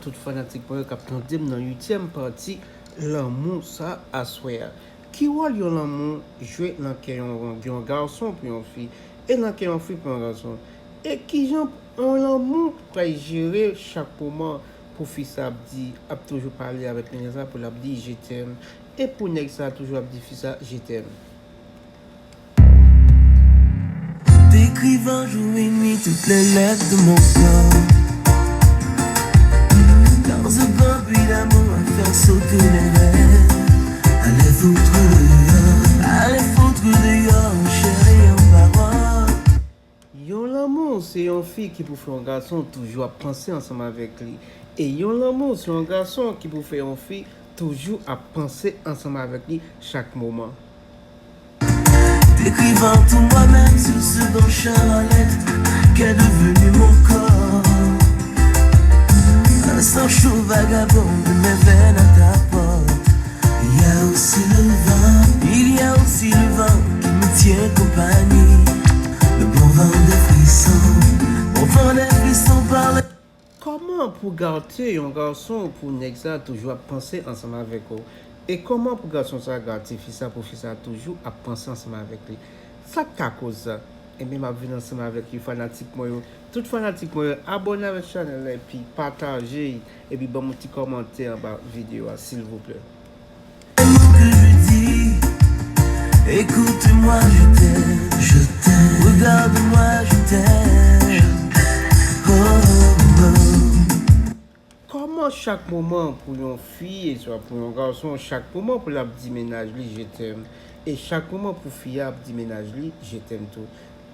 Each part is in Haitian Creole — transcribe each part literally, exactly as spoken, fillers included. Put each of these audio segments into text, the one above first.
Tout fanatik mwen yo k ap tande m nan uityèm pati lanmou sa aswè a. Ki wòl yon lanmou jwe nan kè yon, yon gason pou yon fi, e nan kè yon fi pou yon gason? E kijan yon lanmou pral jere chak moman pou fi sa ap di, ap toujou pale avèk nèg sa pou l ap di je t'aime, e pou nèg sa toujou ap di fi sa je t'aime? T'écrivant jour et nuit toutes les lettres de mon corps. Dans un grand puits d'amour à faire sauter les rêves. Allez foutre dehors, allez foutre dehors, chérie, en parole. Yon lanmou se yon fi ki pou fè yon gason toujou ap panse ansanm avèk li. E yon lanmou se yon gason ki pou fè yon fi toujou ap panse ansanm avèk li chak moman. Décrivant tout moi-même sur ce banc à lettres qu'est devenu mon corps. Un sang chaud vagabonde mes veines à ta porte. Il y a aussi le vent, il y a aussi le vent qui me tient compagnie. Le bon vent des frissons, bon vent des frissons par les Kòman pou gate yon gason pou nèg sa toujou ap panse ansanm avèk ou? E kòman pou gason sa gate fi sa pou fi sa toujou ap panse ansanm avèk li? Sa k ka koz sa? Ebyen m ap vin ansanm avèk yon fanatik mwen yo. Tout fanatik mwen yo, abòne avèk chanèl la epi pataje epi ban m yon ti kòmantè anba videyo a silvouplè. Écoute-moi, je t'aime, je t'aime. Regarde-moi, je t'aime. Oh, oh, oh. Kòman chak moman pou yon fi e swa pou yon gason, chak moman pou l ap di mennaj li je t'aime, e chak moman pou fi a ap di mennaj li je t'aime tou?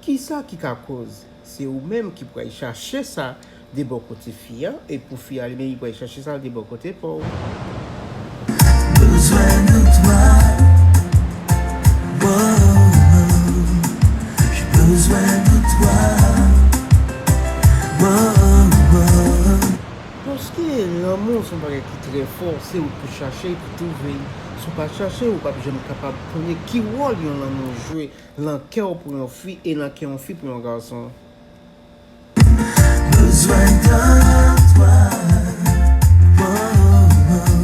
Kisa ki ka koz? Se ou menm ki pral chache sa de bò kote fi a, e pou fi a li menm li pral chache sa de bò kote pa w. Besoin de toi. Oh, oh, oh. J'ai besoin de toi. Oh, oh, oh. Paske lanmou se yon bagay ki trè fò, se ou k pou chache l pou twouve l. Si w pa chache l, ou p ap janm kapab konnen ki wòl yon lanmou jwe nan kè w pou yon fi e nan kè yon fi pou yon gason. Besoin de toi. Oh, oh, oh.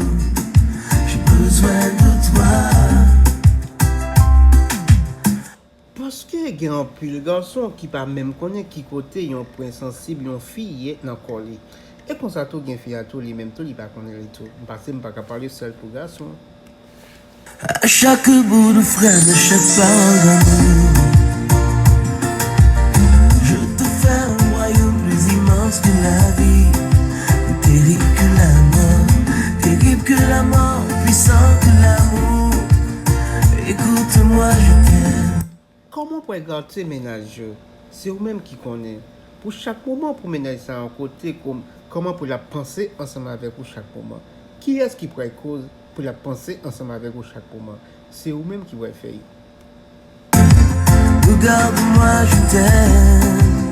J'ai besoin de toi. Paske gen anpil gason ki pa menm konnen ki kote yon pwen sansib yon fi ye nan kò li. E konsa tou gen fi a tou li menm tou li pa konnen li tou. M pase m pa ka pale sèl pou gason. À chaque bout de phrase, à chaque parole d'amour, je te fais un royaume plus immense que la vie, plus terrible que la mort, terrible que la mort, puissant que l'amour. Écoute-moi, je t'aime. Kòman w pral gate mennaj yo? Se ou menm ki konnen. Pou chak moman pou mennaj sa an kote, kòm, kòman pou l ap panse ansanm avèk ou chak moman? Kiyès ki pral koz pou l ap panse ansanm avèk ou chak moman? Se ou menm ki pral fè l. Regarde-moi, je t'aime.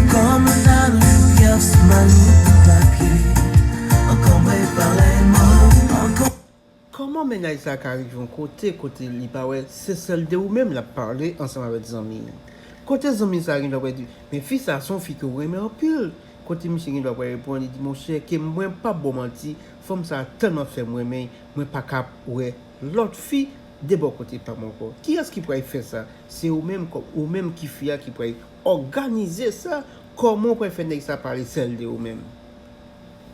Comme un anneau, je pierce ma loupe de papier. Encombré par les mots, encombré. Kòman mennaj sa ka rive yon kote kote li pa wè se sèl de ou menm l ap pale ansanm avèk zanmi l? Kote zanmi sa gendwa pral di, men fi sa se yon fi ke w renmen anpil. Kote misye gendwa pral reponn, li di, monchè, ke mwen p ap ba w manti, fanm sa tèlman fè m renmen l, mwen pa ka ap wè lòt fi de bò kote pa m ankò. Kiyès ki pral fè sa? Se ou menm, kòm ou menm ki fi a ki pral òganize sa. Kòman w pral fè nèg sa pale sèl de ou menm?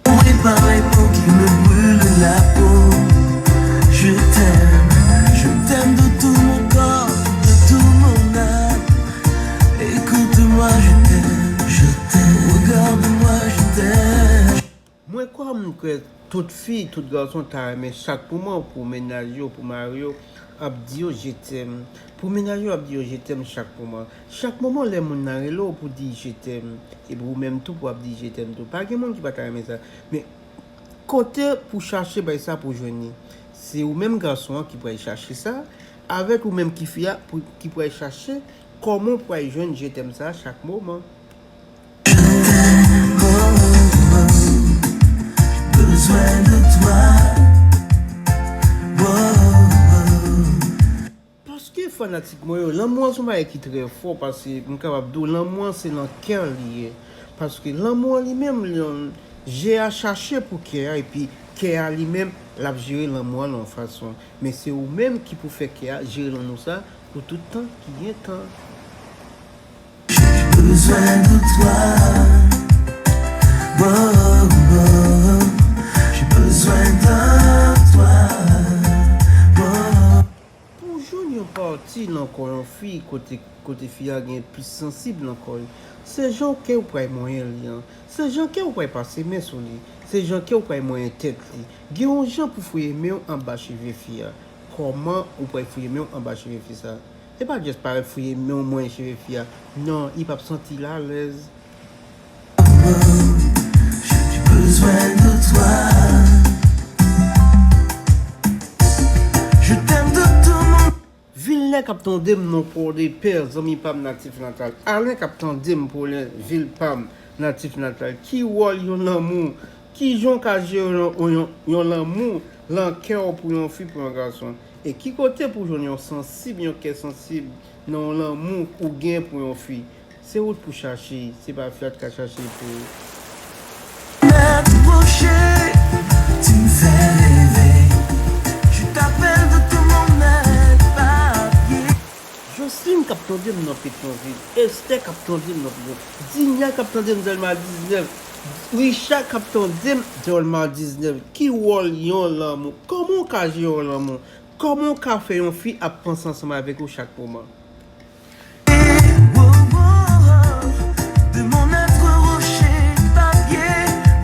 Entouré par les mots qui me brûlent la peau. Je t'aime, je t'aime de tout mon corps, de tout mon âme. Écoute-moi, je t'aime, je t'aime. Regarde-moi, je t'aime. Mwen kwè, m kwè tout fi, tout gason ta renmen chak moman pou mennaj yo, pou mari yo ap di yo je t'aime. Pou mennaj yo ap di yo je t'aime chak moman. Chak moman lè moun nan rele w pou di je t'aime, epi ou menm tou pou ap di je t'aime tou. Pa gen moun ki pa ta renmen sa. Men kote pou chache bay sa pou jwenn li? Se ou menm gason an ki pral chache sa, avèk ou menm ki fi a pou, ki pral chache kòman w pral jwenn je t'aime sa chak moman. Besoin de toi. Oh, oh, oh. Paske fanatik mwen yo, lanmou an se yon bagay ki trè fò, paske m kapab di w lanmou an se nan kè li ye. Paske lanmou an li menm, li, je a chache pou kè a, epi kè a li menm, l ap jere lanmou an nan yon fason. Men se ou menm ki pou fè kè a jere lanmou sa pou tout tan ki gen tan. J'ai besoin de toi. Oh, oh, oh. J'ai besoin de toi. Oh. Pou w jwenn yon pati nan kò yon fi kote, kote fi a gen plis sansib nan kò l, se jan ke w pral manyen li an, se jan ke w pral pase men sou li, se jan ke w pral manyen tèt li. Gen yon jan pou fouye men w anba cheve fi a. Kòman ou pral fouye men w anba cheve fi sa? E pa just parèt fouye men w manyen cheve fi a. Non, li p ap santi l alèz. J'ai besoin de toi. Je t'aime de tout mon Vilnè k ap tande m nan Pòdepè, zanmi pa m natif natal. Alen k ap tande m Pòdepè, vil pa m natif natal. Ki wòl yon lanmou? Ki jan w ka jere yon, yon, yon lanmou lan kè w pou yon fi, pou yon gason? E ki kote pou w jwenn yon sansib, yon kè sansib nan yon lanmou ou gen pou yon fi? Se ou t pou chache, se pa fi a t ka chache pou ou. Mèt Rocher, tu me fais rêver. Je t'appelle de tout mon être, papye. Joseline k ap tande m nan Petyonvil, Esther k ap tande m nan Petyonvil, Dinia k ap tande m Dèlma diznèf, Richard k ap tande m Dèlma diznèf. Ki wòl yon lanmou? Kòman w ka jere yon lanmou? Kòman w ka fè yon fi ap panse ansanm avèk ou chak moman? De mon être rocher, papye,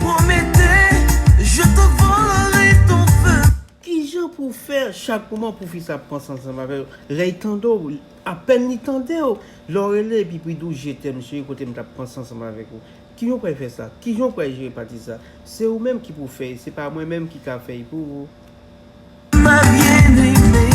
Prométhée, je te volerai ton feu. Kijan pou w fè chak moman pou fi sa ap panse ansanm avè w? Lè l tande w, apèn li tande w, lè w rele epi pou l di w je t'aime, cheri, kote m t ap panse ansanm avèk ou. Kijan w pral fè sa? Kijan w pral jere pati sa? Se ou menm ki pou fè l, se pa mwen menm ki ka fè l pou ou. Ma bien-aimée.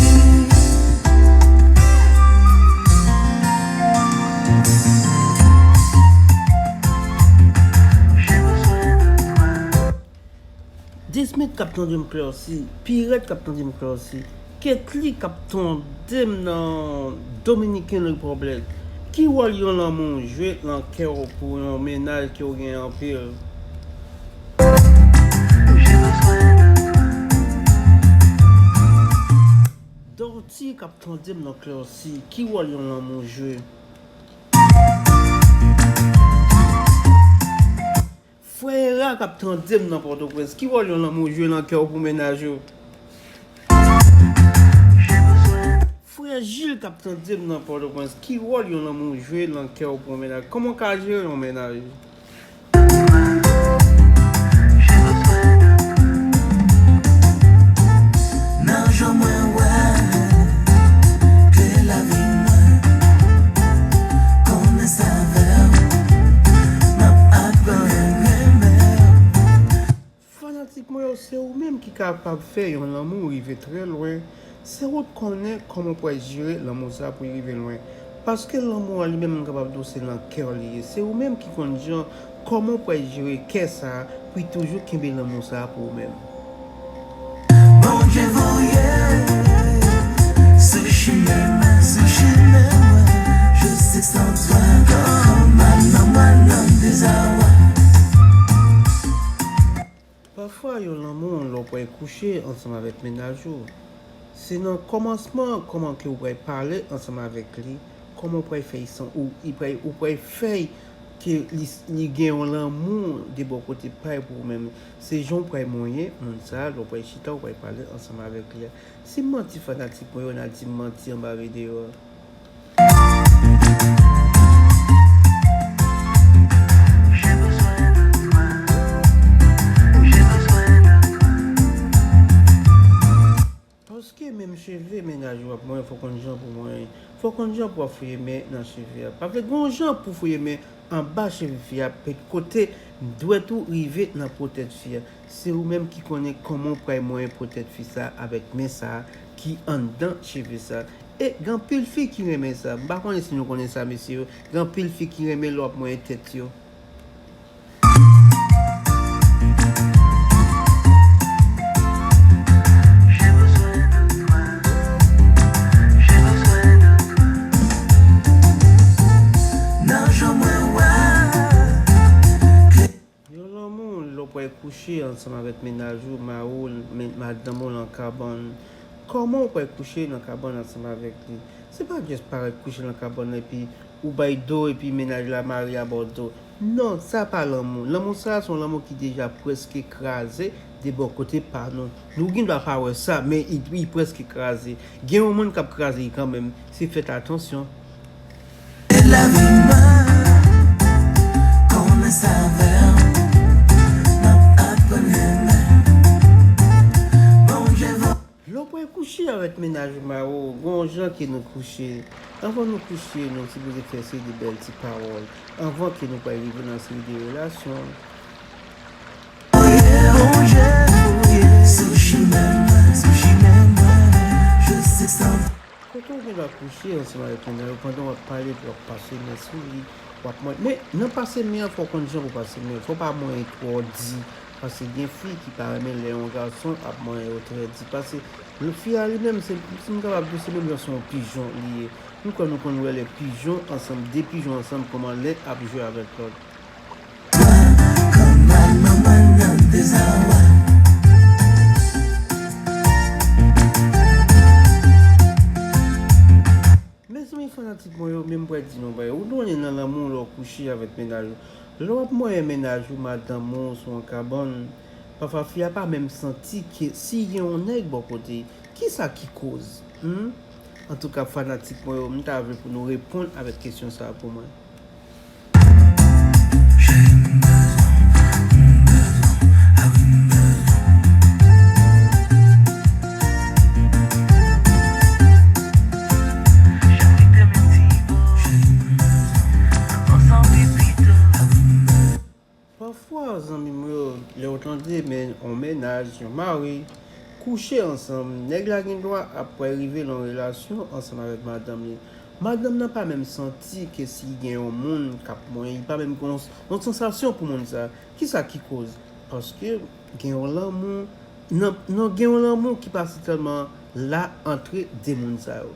Desmith k ap tande m Klèsi, Pirèt k ap tande m Klèsi, Ketly k ap tande m nan Dominican Republic. Ki wòl yon lanmou jwe nan kè w pou yon mennaj ke w gen anpil? Dorothy k ap tande m nan Klèsi, ki wòl yon lanmou jwe? Frè Era k ap tande m nan Pòtoprens, ki wòl yon lanmou jwe nan kè w pou mennaj ou? Frè Jil k ap tande m nan Pòtoprens, ki wòl yon lanmou jwe nan kè w pou yon mennaj? Kòman w ka jere yon mennaj? Nan jan mwen wè ke lavi mwen konnen sa avè w, m ap aprann renmen w. Fanatik mwen yo, se ou menm ki kapab fè yon lanmou rive trè lwen. Se ou k konnen kòman w pral jere lanmou sa pou l rive lwen. Paske lanmou an li menm, m kapab di w se nan kè w li ye. Se ou menm ki konn jan kòman w pral jere kè sa pou l toujou kenbe lanmou sa pou ou menm. Bondye voye sou chimen mwen, sou chimen mwen. Je sais sans toi, comme un homme, un homme des awa. Pafwa, yon lanmou, lè w pral kouche ansanm avèk mennaj ou, se nan kòmansman, kòman ke w pral pale ansanm avèk li, kòman w pral fè l san-, ou, li pral, ou pral fè ke li, li gen yon lanmou de bò kote pa l pou ou menm. Se jan w pral manyen moun sa a, lè w pral chita, w pral pale ansanm avèk li a. Si m manti, fanatik mwen yo, n a di m manti anba videyo a. Paske menm cheve mennaj ou ap manyen, fò w konn jan pou manyen. Fò w konn jan pou w ap fouye men nan cheve a. Pa vle gen yon jan pou fouye men anba cheve fi a, kote dwèt ou rive nan po tèt fi a. Se ou menm ki konnen kòman w pral manyen po tèt fi sa avèk men sa ki anndan cheve sa. E gen anpil fi ki renmen sa. M pa konnen si nou konnen sa, mesye yo. Gen anpil fi ki renmen lè w ap manyen tèt yo. Nan jan mwen wè kouche ansanm avèk mennaj ou, mari w, men-, madanm ou nan kabann. Kòman w pral kouche nan kabann ansanm avèk li? Se pa just parèt kouche nan kabann nan epi ou bay do epi mennaj la, mari a ba w do. Non, sa pa lanmou. Lanmou sa a se yon lanmou ki deja prèske kraze de bò kote pa nou. Nou gen dwa pa wè sa, men li, li prèske kraze. Gen yon moun k ap kraze li kanmenm. Se fèt atansyon. Lavi mwen, kòman sa fè m ap aprann renmen? Bondye vo- Lè w pral kouche avèk mennaj ou, mari w, gen yon jan ke nou kouche. Anvan nou kouche, nou sipoze fè seri de bèl ti pawòl. Anvan ke nou pral rive nan seri de relasyon. Bondye voye sou chimen mwen, sou chimen mwen, je sais que ça. Kote w gen dwa kouche ansanm avèk mennaj ou pandan w ap pale, epi w ap pase men sou li, w ap mwen-, men nan pase men an, fò w konn jan pou pase men, fò w pa mwen twò di, paske gen fi ki pa renmen lè yon gason ap mwen yo trè di, paske fi a li menm, se, si m kapab di, se menm jan se yon pijon li ye. Nou kwè nou konn wè lè pijon ansanm, de pijon ansanm, kòman len ap jwe avèk lòt. Mezanmi, fanatik mwen yo, men m pral di nou bagay. Ou konnen nan lanmou, lè w kouche avèk mennaj ou, lè w ap mwen mennaj ou, madanm ou sou yon kabann, pafwa fi a pa menm santi ke si gen yon nèg bò kote, kisa ki koz? Hmm? Antouka, fanatik mwen yo, m ta vle pou nou reponn avèk kesyon sa a pou mwen. Pafwa, zanmi mwen yo, lè w tande men, yon mennaj, yon mari, kouche ansanm, nèg la gen dwa ap pral rive nan yon relasyon ansanm avèk madanm li. Madanm nan pa menm santi ke si gen yon moun k ap mwen, li pa menm gen yon, yon sansasyon pou moun sa. Kisa ki koz? Paske gen yon lanmou, nan, nan gen yon lanmou ki pa sitèlman la antre de moun sa yo.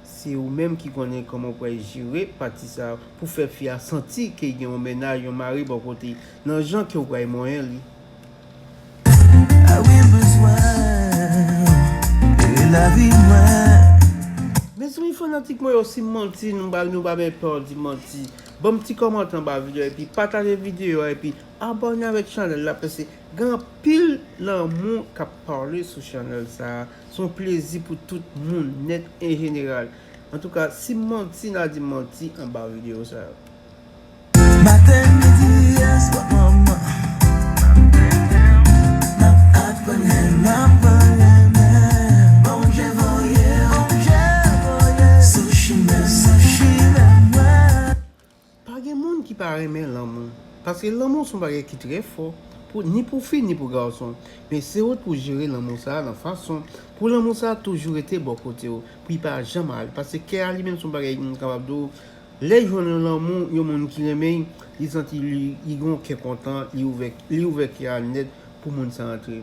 Se ou menm ki konnen kòman w pral jere pati sa a pou fè fi a santi ke gen yon mennaj, yon mari bò kote nan jan ke w pral mwen li. Mezanmi, fanatik mwen yo, si m manti, nou pa, nou pa gen pè di manti. Ban m ti kòmantè anba videyo a, epi pataje videyo a, epi abòne avèk chanèl la, paske gen anpil lanmou k ap pale sou chanèl sa a. Se yon plezi pou tout moun, nèt en jeneral. Antouka, si m manti, n a di m manti anba videyo sa a. Maten, midi, aswè, manman. M ap aprann renmen, aprann renmen. Bondye voye, Bondye voye. Sou chimen, sou chimen mwen. Pa gen moun ki pa renmen lanmou. Paske lanmou se yon bagay ki trè fò. Pou, ni pou fi, ni pou gason. Men se ou pou jere lanmou sa a nan fason. Pou lanmou sa a toujou rete bò kote w. Pou li pa janm al. Paske kè a li menm se yon bagay, m kapab di w, lè l jwenn yon lanmou, yon moun ki renmen l, li santi li, li gen yon kè kontan, li ouvè, li ouvè kè a nèt pou moun sa antre.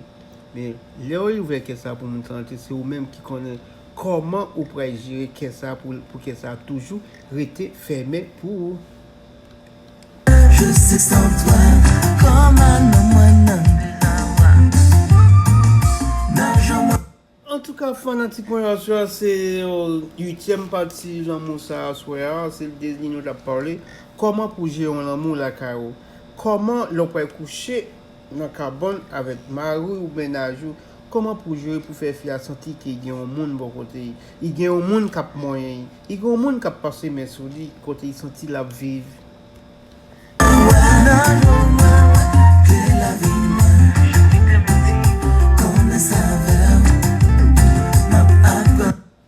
Men, lè w ouvè kè sa pou moun sa antre, se ou menm ki konnen kòman ou pral jere kè sa pou, pou kè sa toujou rete fèmen pou ou. Je sais que sans toi, kòman nan mwen nan. Nan jan mwen Antouka, fanatik mwen, aswè a se, euh, uityèm pati lanmou sa a, aswè a, se de li nou t ap pale. Kòman pou jere yon lanmou lakay ou? Kòman lè w pral kouche nan kabann avèk mari ou mennaj ou, kòman pou jere pou fè fi a santi ke gen yon moun bò kote l? Li gen yon moun k ap mwen l, li gen yon moun k ap pase men sou li, kote li santi l ap viv.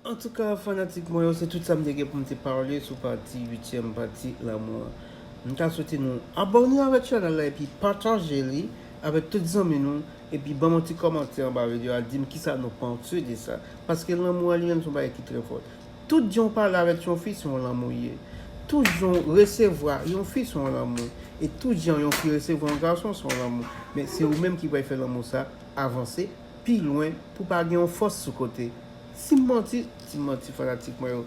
Antouka, fanatik mwen yo, se tout sa m te gen pou m te pale sou pati, uityèm pati lanmou an. M ta swete nou abòne avèk chanèl la epi pataje li avèk tout zanmi nou, epi ban m yon ti kòmantè anba videyo a, di m kisa nou panse de sa. Paske lanmou an li menm se yon bagay ki trè fò. Tout jan w pale avèk yon fi, se yon lanmou li ye. Tout jan w resevwa yon fi, se yon lanmou. E tout jan yon fi resevwa yon gason, se yon lanmou. Men se ou menm ki pral fè lanmou sa avanse pi lwen pou pa gen yon fòs sou kote. Si m manti, di m manti, fanatik mwen yo.